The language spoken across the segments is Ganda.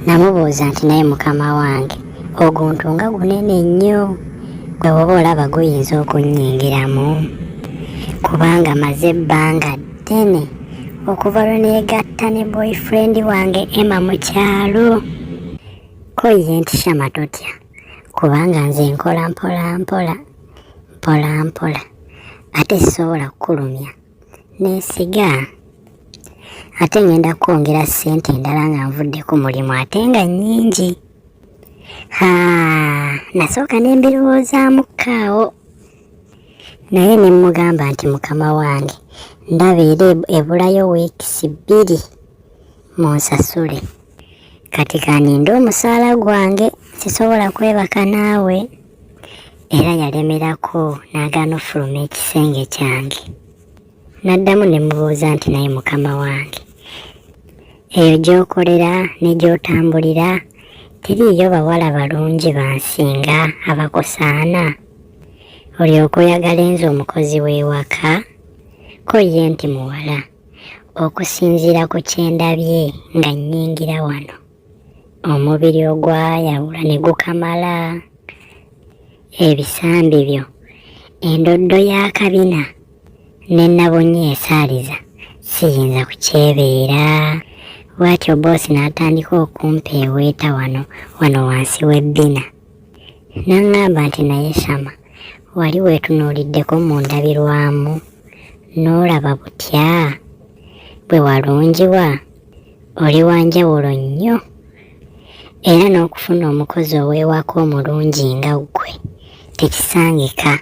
Namubuuza nti naye mukama wange oguntu nga gunene nnyo gwe woba olaba guyinza okunnyingiramu kubanga maze ebbanga ddene okuva lwe neegatta ne boyfriend wange Emma mu kyalo. Ko ye nti Shama totya kubanga nze nkola mpola mpola mpola mpola ate sisobola kukulumya neesiga ate ngenda kwongera ssente endala nga nvudde ku mulimu ate nga nnyingi. Ha, nasooka ne mbirowoozaamu kaawo naye ne mmugamba nti mukama wange ndaba era ebulayo wiikisi 2 munsasule kati kaninde omusaala gwange sisobola kwebaka naawe. Era yalemerako n'agaana ofuluma ekisenge kyange. Naddamu ne mubuuza nti naye mukama wange eyo gy'okolera ne gy'otambulira teriiyo bawala balungi bansinga abakusaana olyoke oyagale nze omukozi w'ewaka? Ko ye nti muwala okusinziira ku kye ndabye nga nnyingira wano omubiri ogwayawula ne gukamala ebisambi byo endoddo y'akabina ne nabunye esaaliza siyinza kukyebeera. Bw'atyo boosi n'atandika okumpa eweeta wano wano wansi w'ebbina. N'aŋŋamba nti naye Shama wali weetunuuliddeko mu ndabirwamu n'olaba butya bwe walungiwa? Oli wa njawulo nnyo era n'okufuna omukozi ow'ewaka omulungi nga ggwe tekisangika.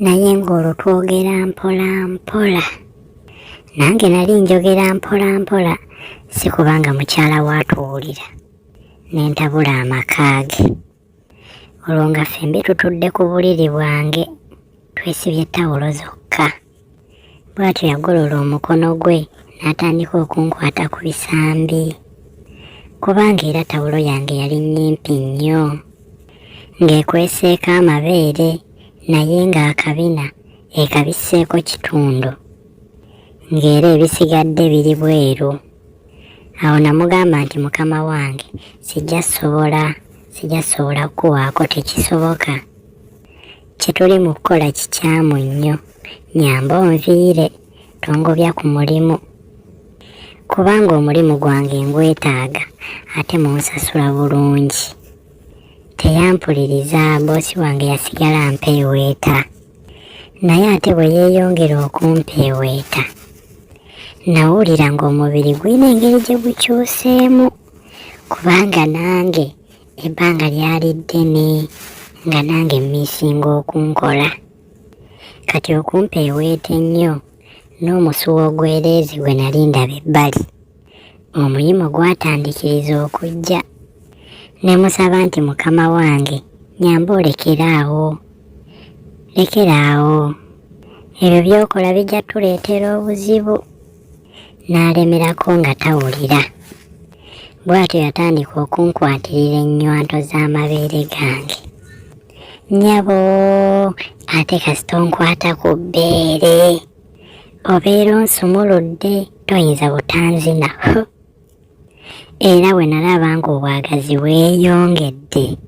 Naye ng'olwo twogera mpola mpola. Nange nali njogera mpola mpola si kubanga mukyala we atuwulira ne ntabula amaka ge. Olwo nga ffembi tutudde ku buliri bwange twesibye tawulo zokka. Bw'atyo yagolola omukono gwe n'atandika okunkwata ku bisambi kubanga era tawulo yange yali nnyimpi nnyo ng'ekweseeko amabeere naye ng'akabina ekabisseeko kitundu ng'era ebisigadde biri bweru. Awo namugamba nti mukama wange sijja sobola sijja sobola kukuwaako tekisoboka. Kye tuli mu kukola kikyamu nnyo nyamba onviire tongobya ku mulimu kubanga omulimu gwange ngwetaaga ate munsasula bulungi. Teyampuliriza boosi wange yasigala ampeeweeta naye ate bwe yeeyongera okumpeeweeta nawulira ng'omubiri gulina engeri gye gukyuseemu kubanga nange ebbanga lyali ddene nga nange mmisinga okunkola. Kati okumpa eweeta ennyo n'omusuwa ogwereezi gwe nali ndaba ebbali, omuyimo gwatandikiriza okujja. Ne musaba nti mukama wange nyamba olekere awo, lekera awo, ebyo by'okola bijja tuleetera obuzibu. N'alemerako nga tawulira. Bw'atyo yatandika okunkwatirira ennywanto z'amabeere gange. Nnyabo ate kasita onkwata ku bbeere obeera onsumuludde toyinza butanzina. Era bwe nalaba ng'obwagazi bweyongedde.